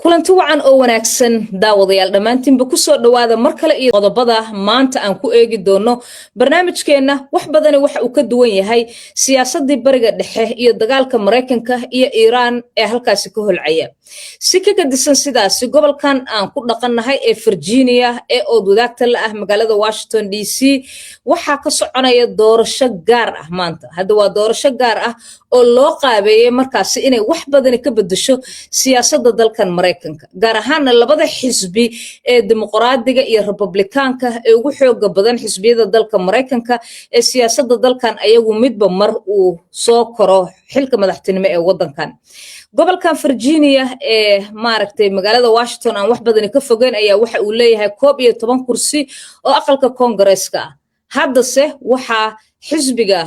Kulanti wacan oo wanaagsan, daawadayaal dhammaantiinba, kusoo dhowaada mar kale iyo qodobada maanta aan ku eegi doono barnaamijkeenna. Wax badani waxa uu ka duwan yahay siyaasaddii Bariga Dhexe iyo dagaalka Maraykanka iyo Iiraan ee halkaasi ka holcaya. Si ka gadisan sidaasi, gobolkan aan ku dhaqannahay ee Virginia ee ood wadaagta la ah magaalada Washington DC waxaa ka soconaya doorasho gaar ah maanta. Hadda waa doorasho gaar ah oo loo qaabeeyey markaasi inay wax badani ka bedesho siyaasadda dalkan Maraykanka, gaar ahaana labada xisbi ee Dimuqraadiga iyo Republikaanka ee ugu xooga badan xisbiyada dalka Maraykanka ee siyaasadda dalkan ayagu midba mar uu soo koro xilka madaxtinimo ee waddankan. Gobolkan Virginia ee maaragtay magaalada Washington aan wax badani ka fogeyn ayaa waxa uu leeyahay 11 kursi oo aqalka Koongareeska ah. Haddase waxaa xisbiga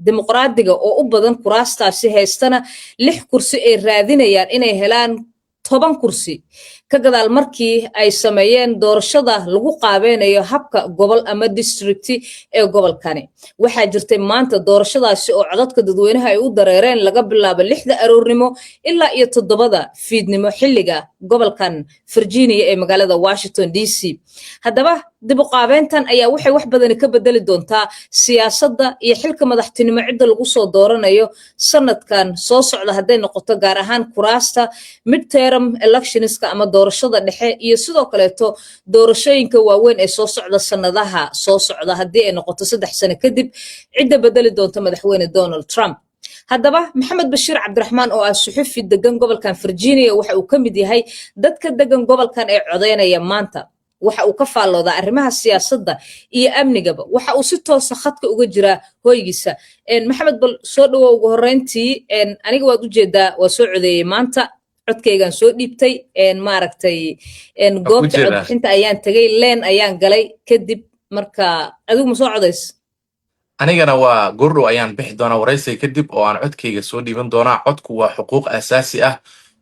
Dimuqraadiga oo u badan kuraastaasi haystana lix kursi ay raadinayaan inay helaan 10 kursi ka gadaal markii ay sameeyeen doorashada lagu qaabeynayo habka gobol ama district ee gobolkani. Waxaa jirtay maanta doorashadaasi oo codadka dadweynaha ay u dareereen laga bilaabo 6da aroornimo ilaa iyo 7da fiidnimo xilliga gobolkan Virginia ee magaalada Washington DC. Haddaba dib u qaabeyntan ayaa waxay wax badani ka bedeli doontaa siyaasadda iyo xilka madaxtinimo cidda lagu soo dooranayo sanadkan soo socda, hadday noqoto gaar ahaan kuraasta midterm electionska ama doorashada dhexe iyo sidoo kaleeto doorashooyinka waaweyn ee soo socda sanadaha soo socda, haddii ay noqoto 3 sano kadib cidda bedeli doonta Madaxweyne Donald Trump. Haddaba Maxamed Bashiir Cabdiraxmaan oo ah suxufi degan gobolkan Virginia waxa uu ka mid yahay dadka degan gobolkan ee codeynaya maanta. Waxa uu ka faalloodaa arrimaha siyaasadda iyo amnigaba. Waxa uu si toosa khadka uga jiraa hoygiisa. Maxamed, bal soo dhawow ugu horreyntii. Aniga waad ujeedaa, waa soo codeeyey maanta, codkaygaan soo dhiibtay, maaragtay, goobta codbixinta ayaan tegey, line ayaan galay kadib. Marka adigu ma soo codays? Anigana waa goordhow ayaan bixi doonaa waraysiga kadib oo aan codkayga soo dhiiban doonaa. Codku waa xuquuq asaasi ah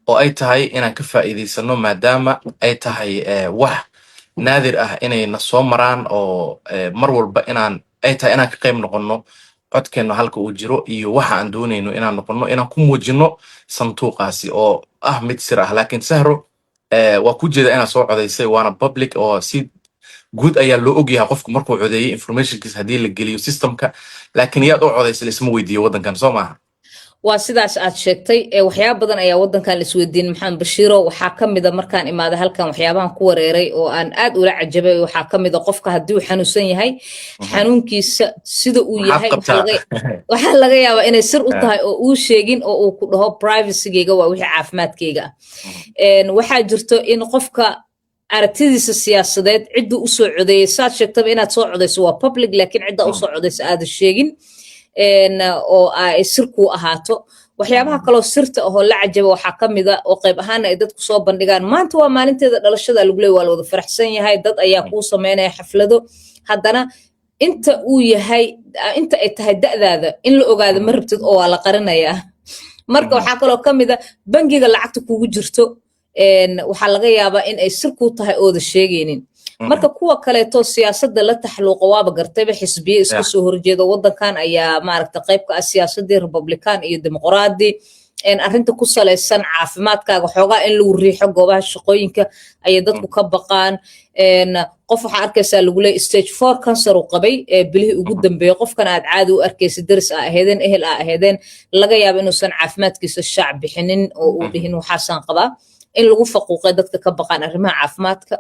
oo ay tahay inaan ka faa'iidaysano, maadaama ay tahay wax naadir ah inay na soo maraan oo mar walba inaan ay tahay inaan ka qayb noqonno, codkeennu halka uu jiro iyo waxa aan doonayno inaan noqonno inaan ku muujino sanduuqaasi oo ah mid sir ah. Laakiin Sahro, waa ku jeeda inaad soo codaysay, waana public oo si guud ayaa loo ogyahay qofku markuu codeeyey informationkiisa haddii la geliyo systemka. Laakiin yaad u codaysay laisma weydiiyo waddankan, soo maaha? Waa sidaas aad sheegtay. Waxyaaba badan ayaa waddankan la isweydiin, Maxamed Bashiiro. Waxaa ka mida markaan imaaday halkan waxyaabahan ku wareeray oo aan aad ula cajabay, waxaa ka mida qofka haddii uu xanuunsan yahay, xanuunkiisa sida uu yahay waxaa laga yaabaa inay sir u tahay oo uu sheegin oo uu ku dhaho privacygeyga waa wixii caafimaadkeyga ah. Waxaa jirto in qofka aragtidiisa siyaasadeed, cidduu usoo codeeyey, saad sheegtaba inaad soo codeyso waa public, laakiin ciddaa usoo codeyso aada sheegin oo ay sir kuu ahaato. Waxyaabaha kaloo sirta ahoo la cajaba waxaa ka mida oo qayb ahaana ay dadku soo bandhigaan: maanta waa maalinteeda dhalashada lagu leey, waa la wada faraxsan yahay, dad ayaa kuu sameynaya xaflado, haddana inta uu yahay, inta ay tahay da'daada in la ogaado ma rabtid oo waa la qarinayaa. Marka waxaa kaloo ka mida bangiga lacagta kugu jirto, waxaa laga yaabaa in ay sir kuu tahay ooda sheegaynin. Marka kuwa kaleeto siyaasadda la taxluuqa waaba gartayba, xisbiye iska soo horjeeda waddankan ayaa maaragta qayb ka ah siyaasaddii, Republican iyo Dimuqraadi. Arrinta ku salaysan caafimaadkaaga, xoogaa in lagu riixo goobaha shaqooyinka ayay dadku ka baqaan. Qof waxaa arkaysaa lagu leeyahy stage 4 cancer uu qabay bilihii ugu dambeeyey. Qofkan aad caadi u arkaysa, deris aa aheedeen, ehel aa aheedeen, laga yaabo inuusan caafimaadkiisa shaac bixinin oo uu dhihin waxaasaan qabaa, in lagu faquuqay dadka ka baqaan arrimaha caafimaadka.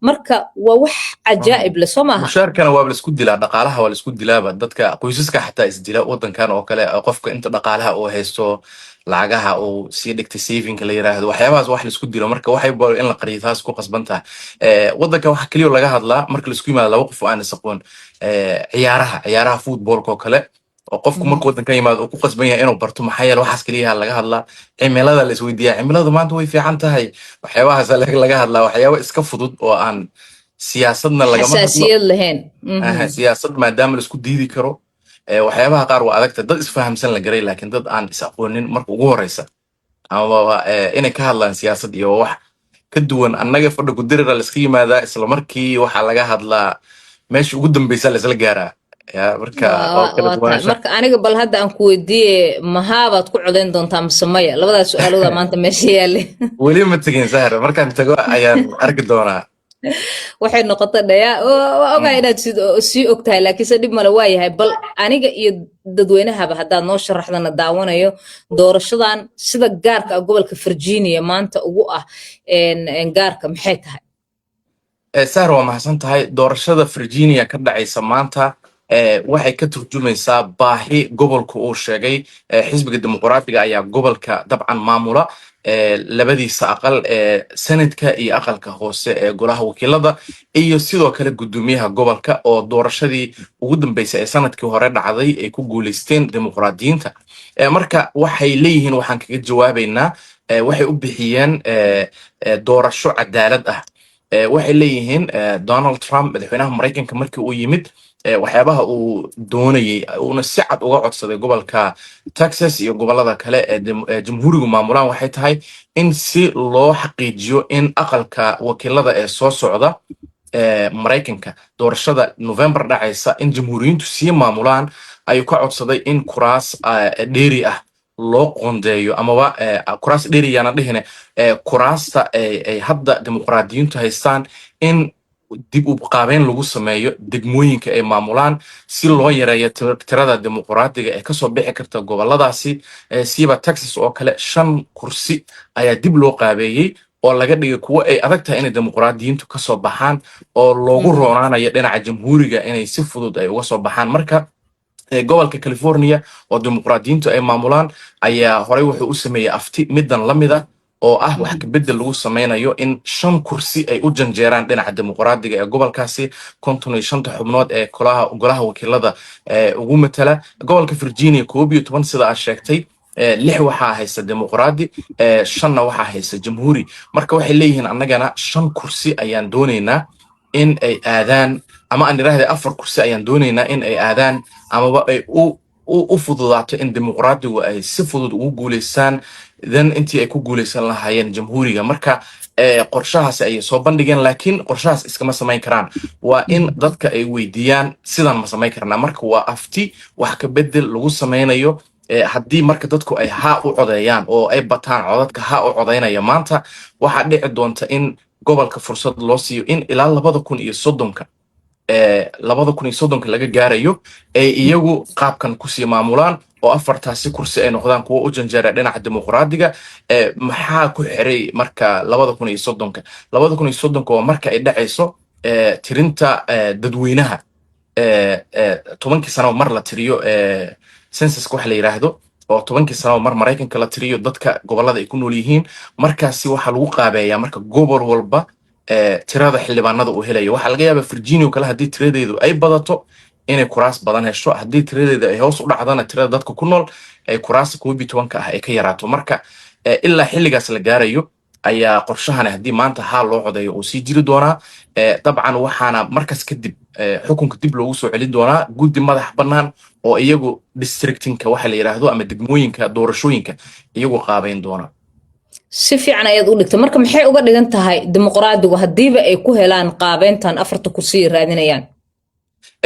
Marka waa wax cajaa'ib leh, soo maaha? Mushaarkana waaba laisku dilaa, dhaqaalaha waa laisku dilaaba, dadka qoysaska xataa isdila waddankan oo kale. Qofka inta dhaqaalaha uu haysto, lacagaha uu sii dhigtay, savingka la yiraahdo, waxyaabahaas wax laisku dilo. Marka waxay in la qariyo taas ku qasban tahay. Waddankan waxa keliya laga hadlaa marka laisku yimaado laba qof oo aan is aqoon, ciyaaraha, ciyaaraha footballka oo kale, oo qofku markuu waddankan yimaado uu ku qasban yahay inuu barto. Maxaa yeele waxaas keliyaha laga hadlaa. Cimilada la isweydiiyaa, cimiladu maanta way fiican tahay, waxyaabahaas laga hadlaa, waxyaaba iska fudud oo aan siyaasadna lagama hadlo. Xasaasiyad lahayn. Siyaasad maadaama la isku diidi karo, waxyaabaha qaar waa adagta dad isfahamsan la garay, laakiin dad aan is aqoonin marka ugu horeysa amaba inay ka hadlaan siyaasad iyo wax ka duwan. Annaga fadhi ku dirira la iska yimaadaa, isla markii waxaa laga hadlaa meesha ugu dambeysa la isla gaaraa. Ya, marka waa kala Waa tahay. duwanaanshaha. Marka aniga bal hadda aan ku weydiiye, mahaabaad ku codayn doontaa mise maya? Labadaas su-aalooda maanta meesha yaale. Weli ma tegin, Sahra. Markaan tago ayaan arki doonaa. Waxay noqota dhayaa, waa ogahay inaad sii og tahay, laakiinse dhib male, waa yahay. Bal aniga iyo dadweynahaba haddaad noo sharaxdana daawanayo doorashadan sida gaarka ah gobolka Virginia maanta ugu ah gaarka, maxay tahay? Sahra, waa mahadsan tahay. Doorashada Virginia ka dhacaysa maanta waxay ka turjumaysaa baahi gobolku uu sheegay. Xisbiga Dimuqraadiga ayaa gobolka dabcan maamula labadiisa aqal ee Senate-ka iyo aqalka hoose ee golaha wakiilada, iyo sidoo kale guddoomiyaha gobolka, oo doorashadii ugu dambeysay ee sanadkii hore dhacday ay ku guuleysteen Dimuqraadiyiinta. Marka waxay leeyihiin waxaan kaga jawaabaynaa, waxay u bixiyeen doorasho cadaalad ah. Waxay leeyihiin Donald Trump, madaxweynaha Maraykanka, markii uu yimid, waxyaabaha uu doonayey uuna si cad uga codsaday gobolka Texas iyo gobolada kale ee Jamhuurigu maamulaan waxay tahay in si loo xaqiijiyo in aqalka wakiilada ee soo socda Maraykanka, doorashada November dhacaysa, in Jamhuuriyiintu sii maamulaan, ayuu ka codsaday in kuraas dheeri ah loo qoondeeyo, amaba kuraas dheeri yaana dhihine, kuraasta ay hadda Dimuqraadiyiintu haystaan in dib u qaabeyn lagu sameeyo degmooyinka ay maamulaan, si loo yareeyo tirada Dimuqraadiga ee kasoo bixi karta goboladaasi. Siiba Texas oo kale, shan kursi ayaa dib loo qaabeeyey oo laga dhigay kuwo ay adag tahay inay Dimuqraadiyiintu kasoo baxaan, oo loogu roonaanayo dhinaca Jamhuuriga inay si fudud ay uga soo baxaan. Marka gobolka California oo Dimuqraadiyiintu ay maamulaan ayaa horey wuxuu u sameeyey afti midan la mid ah, oo ah wax kabedel lagu sameynayo in shan kursi ay u janjeeraan dhinaca Dimuqraadiga ee gobolkaasi, 55-ta xubnood ee golaha wakiilada ugu matala gobolka Virginia. 11, sida aad sheegtay, lix waxaa haysta Dimuqraadi, shanna waxaa haysta Jamhuuri. Marka waxay leeyihiin annagana shan kursi ayaan doonaynaa in ay aadaan, ama aan idhaahda afar kursi ayaan doonaynaa in ay aadaan, amaba ay u fududaato in Dimuqraadigu ay si fudud ugu guuleystaan dan intii ay ku guuleysan lahaayeen Jamhuuriga. Marka qorshahaas ayay soo bandhigeen, laakiin qorshahaas iskama samayn karaan. Waa in dadka ay weydiiyaan, sidan ma samayn karnaa? Marka waa afti wax ka bedel lagu sameynayo. Haddii marka dadku ay haa u codeeyaan oo ay bataan codadka haa u codeynaya maanta, waxaa dhici doonta in gobolka fursad loo siiyo in ilaa 2030-ka, 2030-ka laga gaarayo, ay iyagu qaabkan kusii maamulaan oo afartaasi kursi ay noqdaan kuwo u janjeera dhinaca Dimuqraadiga. Maxaa ku xiray marka 2030-ka? 2030-ka waa marka ay dhacayso tirinta dadweynaha 10-kii sano mar la tiriyo, census-ka waxa la yidhaahdo, oo 10-kii sano mar Maraykanka la tiriyo dadka gobolada ay ku nool yihiin. Markaasi waxaa lagu qaabeeyaa marka gobol walba tirada xildhibaanada uu helayo. Waxaa laga yaabaa Virginia oo kale, haddii tiradeedu ay badato, inay kuraas badan hesho; haddii tiradeedu ay hoos u dhacdana, tirada dadka ku nool ay kuraasta 11-ka ah ay ka yaraato. Marka ilaa xilligaas la gaarayo ayaa qorshahani, haddii maanta haa loo codeeyo, uu sii jiri doonaa. Dabcan waxaana markaas kadib xukunka dib loogu soo celin doonaa guddi madax bannaan oo iyagu districting-ka waxa la yidhaahdo ama degmooyinka doorashooyinka iyagu qaabeyn doona. Si fiican ayaad u dhigtay. Marka maxay uga dhigan tahay Dimuqraadigu haddiiba ay ku helaan qaabeyntan afarta kursi ay raadinayaan?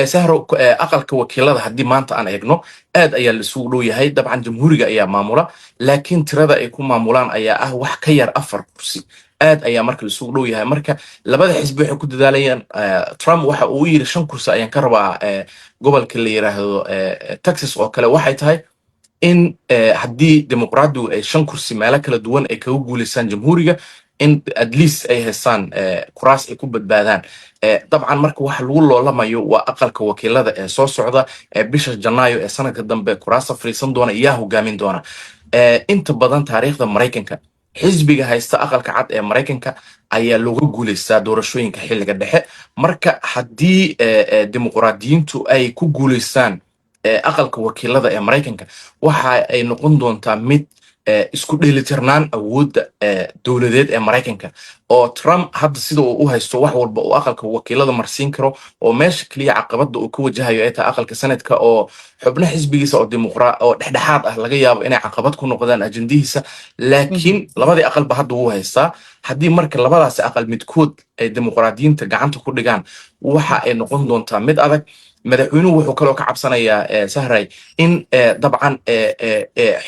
Sahro, aqalka wakiilada haddii maanta aan eegno, aad ayaa laisugu dhow yahay. Dabcan Jamhuuriga ayaa maamula, laakiin tirada ay ku maamulaan ayaa ah wax ka yar afar kursi. Aad ayaa marka laisugu dhow yahay. Marka labada xisbi waxay ku dadaalayaan, Trump waxa uu yiri shan kursi ayaan ka rabaa gobolka la yiraahdo Texas oo kale, waxay tahay in haddii Dimuqraadigu ay shan kursi meelo kala duwan ay kaga guuleystaan Jamhuuriga, in at least ay haystaan kuraas ay ku badbaadaan. Dabcan marka waxa lagu loolamayo waa aqalka wakiilada ee soo socda ee bisha Janaayo ee sanadka dambe kuraasta fariisan doona, yaa hogaamin doona. Inta badan taariikhda Maraykanka, xisbiga haysta Aqalka Cad ee Maraykanka ayaa looga guuleystaa doorashooyinka xilliga dhexe. Marka haddii Dimuqraadiyiintu ay ku guuleystaan aqalka wakiilada ee Maraykanka, waxa ay noqon doontaa mid isku dheelitirnaan awoodda dowladeed ee Maraykanka, oo Trump hadda sida uu u haysto wax walba uu aqalka wakiilada marsiin karo, oo meesha keliya caqabada uu ka wajahayo ay tahay aqalka Senate-ka, oo xubno xisbigiisa oo oo dhexdhexaad ah laga yaabo inay caqabad ku noqdaan ajendihiisa, laakiin labadii aqalba hadda wuu haystaa. Haddii marka labadaasi aqal midkood ay Dimuqraadiyiinta gacanta ku dhigaan, waxa ay noqon doontaa mid adag. Madaxweynuhu wuxuu kaloo ka cabsanayaa, Sahray, in dabcan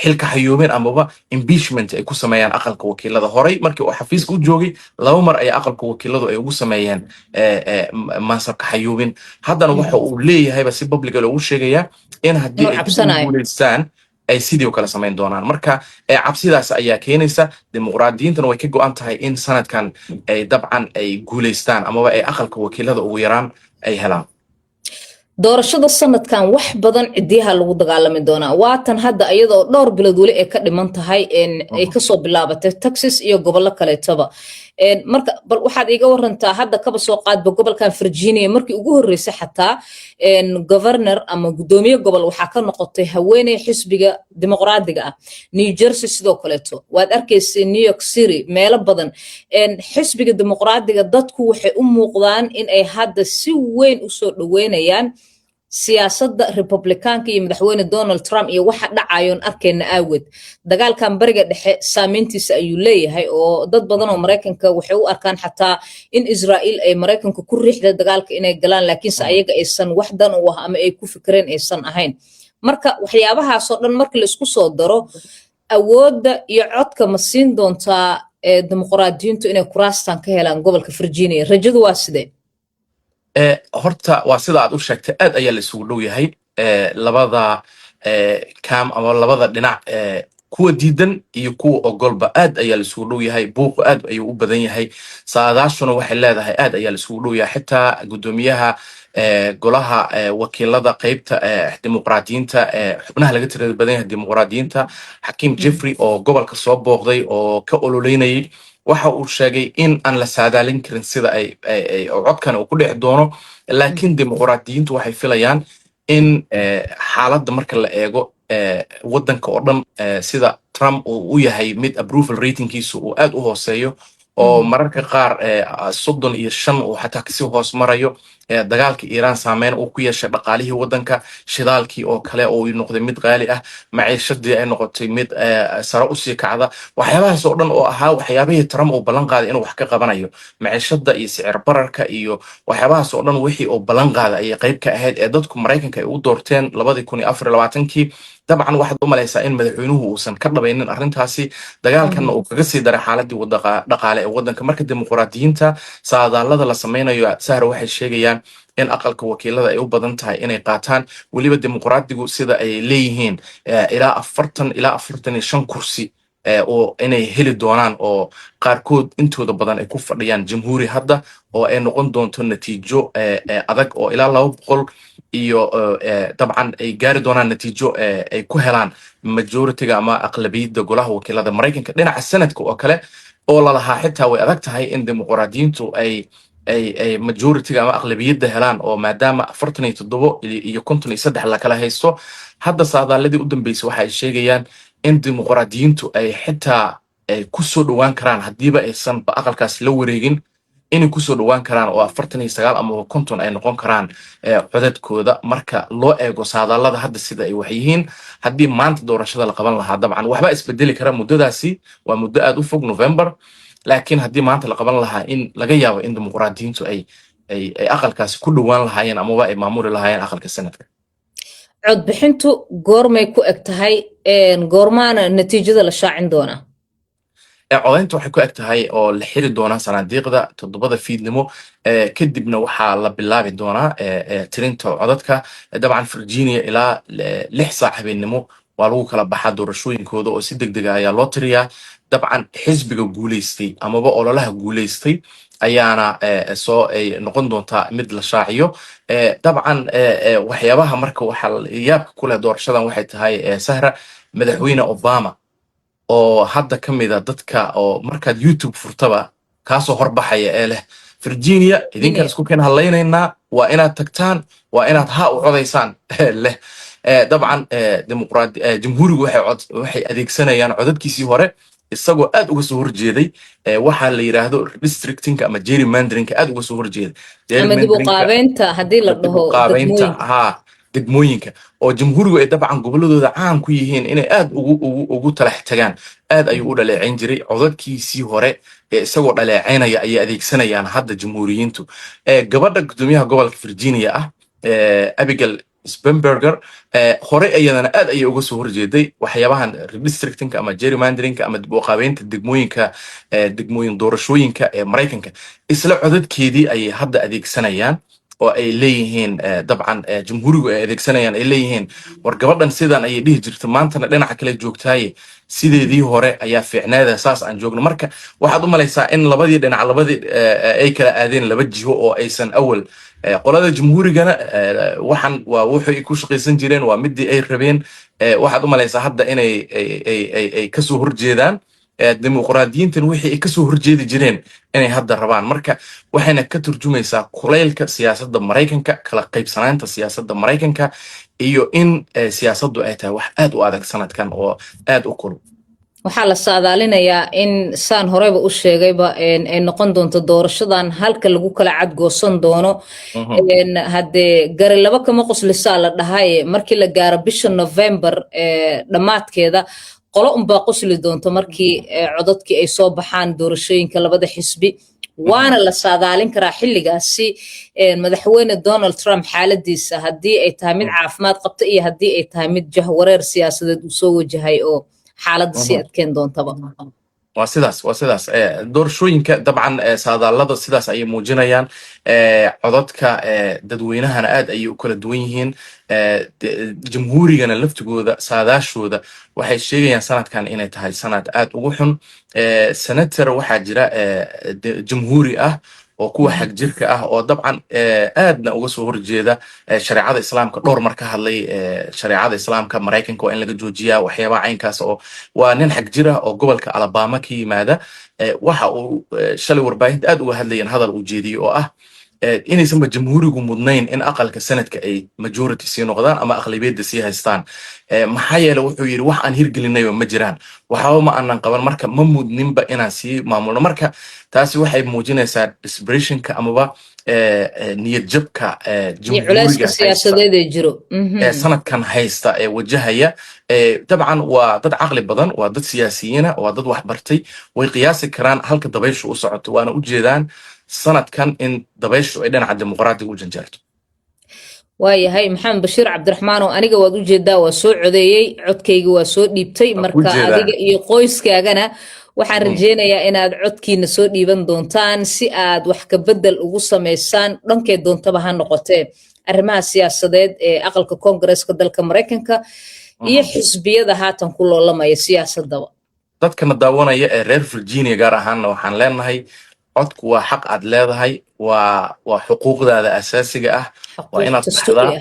xilka xayuubin amaba impeachment ay ku sameeyaan Aqalka Wakiilada. Horey markii uu xafiiska u joogay, laba mar ayaa Aqalka Wakiiladu ay ugu sameeyeen mansabka xayuubin. Haddana waxa uu leeyahayba si public ah loogu sheegayaa in haddii Inuu ay dib ugu cabsanayo. guuleystaan ay sidii oo kale samayn doonaan. Marka cabsidaas ayaa keenaysa. Dimuqraadiyiintana way ka go'an tahay in sanadkan ay dabcan ay guuleystaan amaba ay Aqalka Wakiilada ugu yaraan ay helaan. Doorashada sanadkan wax badan cidiyaha lagu dagaalami doonaa. Waatan hadda iyadoo dhowr bilood weli ay ka dhiman tahay ay kasoo bilaabatay Texas iyo gobollo kaleetaba. Marka bal waxaad iiga warantaa, hadda kaba soo qaadba gobolkan Virginia, markii ugu horreysay xataa governor ama guddoomiye gobol waxaa ka noqotay haweeney xisbiga Dimuqraadiga ah. New Jersey sidoo kaleeto, waad arkaysay New York City, meelo badan xisbiga Dimuqraadiga dadku waxay u muuqdaan in ay hadda si weyn usoo dhaweynayaan siyaasadda Republikaanka iyo madaxweyne Donald Trump iyo waxa dhacayoon arkayna aaweed. Dagaalkan Bariga Dhexe saameyntiisa ayuu leeyahay, oo dad badan oo Maraykanka waxay u arkaan xataa in Israa'iil ay Maraykanka ku riixda dagaalka inay galaan, laakiinse ayaga aysan wax dan u ah ama ay ku fikireen aysan ahayn. Marka waxyaabahaasoo dhan marka la isku soo daro, awoodda iyo codka ma siin doontaa dimuqraadiyiintu inay kuraastan ka helaan gobolka Virginia? Rajadu waa sidee? Horta waa sida aad u sheegtay, aad ayaa la isugu dhow yahay labada camp ama labada dhinac, kuwa diidan iyo kuwa ogolba aad ayaa la isugu dhow yahay. Buuqu aad ayuu u badan yahay, saadaashuna waxay leedahay aad ayaa la isugu dhow yahay. Xitaa guddoomiyaha golaha wakiilada qeybta Dimuqraadiyiinta, xubnaha laga tirada badan yahay Dimuqraadiyiinta, Xakiim Jeffrey, oo gobolka soo booqday oo ka ololeynayay, waxa uu sheegay in aan la saadaalin karin sida ay codkan uu ku dhici doono, laakiin Dimuqraadiyiintu waxay filayaan in xaaladda marka la eego waddanka oo dhan, sida Trump uu u yahay mid approval ratingkiisu uu aad u hooseeyo, oo mararka qaar 35 uu xataa kasii hoos marayo, dagaalka Iiraan saameyn uu ku yeeshay dhaqaalihii waddanka, shidaalkii oo kale oo noqday mid qaali ah, maciishadii ay noqotay mid sare usii kacda, waxyaabahaas oo dhan oo ahaa waxyaabihii Trump uu ballan qaaday inuu wax ka qabanayo, maciishada iyo sicir bararka iyo waxyaabahaas oo dhan wixii uu ballan qaaday ayay qayb ka ahayd ee dadku Maraykanka ay u doorteen 2024-kii. Dabcan waxaad u malaysaa in madaxweynuhu uusan ka dhabaynin arrintaasi, dagaalkanna uu kaga sii daray xaaladii dhaqaale ee waddanka. Marka Dimuqraadiyiinta saadaalada la sameynayo, Sahra, waxay sheegayaan in Aqalka Wakiilada ay u badan tahay inay qaataan. Weliba Dimuqraadigu sida ay leeyihiin ilaa 40 ilaa 45 kursi oo inay heli doonaan, oo qaarkood intooda badan ay ku fadhiyaan Jamhuuri hadda, oo ay noqon doonto natiijo adag oo ilaa 200 iyo dabcan ay gaari doonaan natiijo ay ku helaan majorityga ama aqlabiyadda Golaha Wakiilada Maraykanka. Dhinaca Senadka oo kale, oo lalahaa xitaa way adag tahay in Dimuqraadiyiintu ay majorityga ama aqlabiyadda helaan, oo maadaama 47 iyo 53 la kala haysto, hadda saadaaladii u dambeysay waxa ay sheegayaan in Dimuqraadiyiintu ay xitaa ay ku soo dhowaan karaan, haddiiba aysan ba aqalkaas la wareegin, inay kusoo dhowaan karaan oo 49 ama 50 ay noqon karaan codadkooda, marka loo eego saadaalada hadda sida ay wax yihiin. Haddii maanta doorashada la qaban lahaa, dabcan waxba isbedeli kara, muddadaasi waa muddo aad u fog, November, laakiin haddii maanta la qaban lahaa, in laga yaabo in Dimuqraadiyiintu ay aqalkaasi ku dhowaan lahaayeen amaba ay maamuli lahaayeen aqalka Sanadka. Codbixintu goormay ku eg tahay, goormaana natiijada la shaacin doonaa? Codaynta waxay ku eg tahay oo la xiri doonaa sanaadiiqda 7-da fiidnimo. Kadibna waxaa la bilaabi doonaa tirinta codadka. Dabcan Virginia ilaa 6 saac habeennimo waa lagu kala baxaa doorashooyinkooda, oo si deg dega ayaa loo tiriyaa. Dabcan xisbiga guuleystay amaba ololaha guuleystay ayaana soo ay noqon doontaa mid la shaaciyo. Dabcan waxyaabaha marka waxaa yaabka ku leh doorashadan waxay tahay, Sahra, madaxweyne Obama oo hadda ka mid a dadka oo markaad YouTube furtaba kaasoo horbaxaya ee leh "Virginia idinkaan isku keen hadlaynaynaa, waa inaad tagtaan, waa inaad ha u codaysaan" leh. Dabcan Dimuqraadi Jamhuurigu waxay adeegsanayaan codadkiisii hore, isagoo aad uga soo horjeeday waxaa la yidhaahdo redistrictingka ama gerrymanderingka aad uga soo horjeeday. Ama dib u Gerrymanderingka qaabeynta haddii la dib u dhaho qaabeynta degmooyinka. Ha, degmooyinka oo Jamhuurigu ay dabcan gobolladooda caan ku yihiin inay aad ugu talax tagaan, aad ayuu u dhaleeceyn jiray. Codadkiisii hore ee isagoo dhaleeceynaya ayay adeegsanayaan hadda Jamhuuriyiintu. Gabadha guddoomiyaha gobolka Virginia ah. Abigail Spanberger horey iyadana aad ayay uga soo horjeeday waxyaabahan redistrictingka ama gerrymanderinka ama dib u qaabeynta degmooyinka, degmooyin doorashooyinka ee Maraykanka. Isla codadkeedii ayay hadda adeegsanayaan oo ay leeyihiin, dabcan Jamhuurigu ay adeegsanayaan, ay leeyihiin: "War, gabadhan sidan ayay dhihi jirta, maantana dhinaca kale joogtaaye, sideedii hore ayaa fiicneeda, saas aan joogno." Marka waxaad u malaysaa in labadii dhinac, labadii ay kala aadeen laba jiho oo aysan awal. Qolada Jamhuurigana waxan waa wuxuu ku shaqaysan jireen, waa midii ay rabeen. Waxaad u malaysaa hadda inay ay kasoo horjeedaan. Dimuqraadiyiintan wixii ay kasoo horjeedi jireen inay hadda rabaan. Marka waxayna ka turjumaysaa kulaylka siyaasadda Maraykanka, kala qaybsanaanta siyaasadda Maraykanka iyo in siyaasaddu ay tahay wax aad u adag sanadkan oo aad u kulul. Waxaa la saadaalinayaa in, saan horeyba u sheegayba, ay noqon doonto doorashadan halka lagu kala cadgoosan doono. Haddee gari laba kama qoslisaa la dhahaye, markii la gaaro bisha November dhammaadkeeda, qolo unbaa qosli doonto markii codadkii ay soo baxaan doorashooyinka labada xisbi. Waana la saadaalin karaa xilligaasi madaxweyne Donald Trump xaaladiisa, haddii ay tahay mid caafimaad qabta iyo haddii ay tahay mid jahwareer siyaasadeed uu soo wajahay oo xaaladda sii adkeen doontaba. Waa sidaas, waa sidaas. Doorashooyinka dabcan saadaalada sidaas ayay muujinayaan. Codadka dadweynahana aad ayay u kala duwan yihiin. Jamhuurigana laftigooda saadaashooda waxay sheegayaan sanadkan inay tahay sanad aad ugu xun. Senator waxaa jira Jamhuuri ah oo kuwa xag jirka ah oo dabcan aadna uga soo horjeeda shareecada Islaamka, dhowr mar ka hadlay shareecada Islaamka Maraykanka waa in laga joojiyaa, waxyaabaha caynkaas, oo waa nin xag jir ah oo gobolka Alabama ka yimaada. Waxa uu shalay warbaahinta aad uga hadlayeen hadal uu jeediyey oo ah inaysanba Jamhuurigu mudnayn in aqalka Senate-ka ay majority sii noqdaan ama aqlabiyadda sii haystaan, maxaa yeele, wuxuu yidhi, wax aan hirgelinayba ma jiraan, waxaaba ma aanan qaban, marka ma mudninba inaan sii maamulno. Marka taasi waxay muujinaysaa desperationka amaba niyad jabka iyo culeyska Jamhuuriga haysta siyaasadeed ee jiro. Ee sanadkan haysta ee wajahaya. Dabcan waa dad caqli badan, waa dad siyaasiyiina, waa dad wax bartay, way qiyaasi karaan halka dabayshu u socoto, waana u jeedaan sanadkan in dabayshu ay dhinaca Dimuqraadiga u janjeerto. Waayahay, Maxamed Bashiir Cabdiraxmaan, oo aniga waad ujeedaa, waa soo codeeyey, codkayga waa soo dhiibtay. Waa ku Marka jeedaa. adiga iyo qoyskaagana waxaan rajeynayaa inaad codkiina soo dhiiban doontaan si aad wax ka bedel ugu samaysaan, dhankee doontaba ha noqotee, arrimaha siyaasadeed ee aqalka Koongareeska dalka Maraykanka iyo xisbiyada haatan ku loolamaya siyaasadaba. Dadkana daawanaya ee reer Virginia gaar ahaanna waxaan leenahay: codku waa xaq aad leedahay, waa xuquuqdaada asaasiga ah, waa Xuquuq inaad dastuuri baxdaa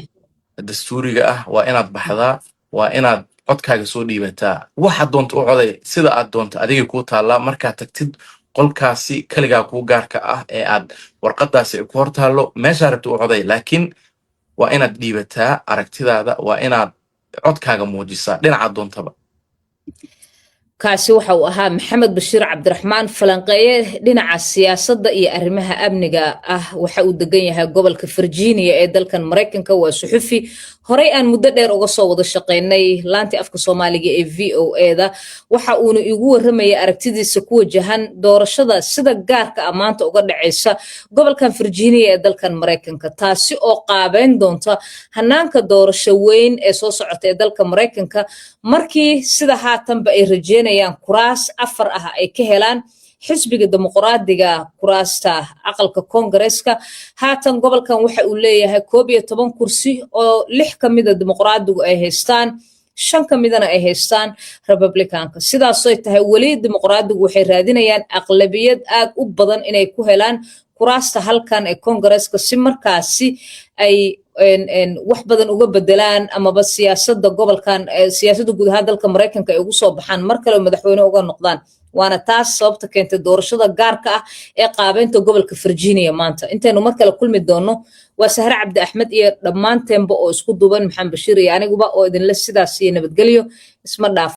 ah. Dastuuriga ah. Waa inaad baxdaa, waa inaad codkaaga soo dhiibataa. Waxaad doonto u coday, sida aad doonto adiga kuu taallaa. Markaad tagtid qolkaasi kaligaa kuu gaarka ah ee aad warqadaasi ay ku hor taallo, meeshaa rabta u coday, laakiin waa inaad dhiibataa aragtidaada, waa inaad codkaaga muujisaa dhinacaad doontaba. Kaasi waxa uu ahaa Maxamed Bashiir Cabdiraxmaan, falanqeeye dhinaca siyaasadda iyo arrimaha amniga ah. Waxa uu degan yahay gobolka Virginia ee dalkan Maraykanka. Waa suxufi horey aan muddo dheer uga soo wada shaqaynay laantii afka Soomaaliga ee VOA-da. Waxa uuna igu warramayay aragtidiisa ku wajahan doorashada sida gaarka ah maanta uga dhacaysa gobolkan Virginia ee dalkan Maraykanka, taasi oo qaabeyn doonta hanaanka doorasho weyn ee soo socota ee dalka Maraykanka, markii sida haatanba ay rajeynayaan kuraas afar ah ay ka helaan xisbiga Dimuqraadiga kuraasta aqalka Koongareeska. Haatan gobolkan waxa uu leeyahay 11 kursi oo lix ka mida Dimuqraadigu ay haystaan, shan ka midana ay haystaan Republicanka. Sidaasay tahay, weli Dimuqraadigu waxay raadinayaan aqlabiyad aad u badan inay ku helaan kuraasta halkan ee Koongareeska, si markaasi ay wax badan uga bedelaan amaba siyaasadda gobolkan, siyaasadda guud ahaan dalka Maraykanka ay ugu soo baxaan mar kale oo madaxweyne uga noqdaan. Waana taas sababta keentay doorashada gaarka ah ee qaabeynta gobolka Virginia maanta. Intaynu mar kale kulmi doonno, waa Sahre Cabdi Axmed iyo dhammaanteenba oo isku duuban, Maxamed Bashiir iyo aniguba, oo idinle sidaas iyo nabadgelyo, isma dhaaf.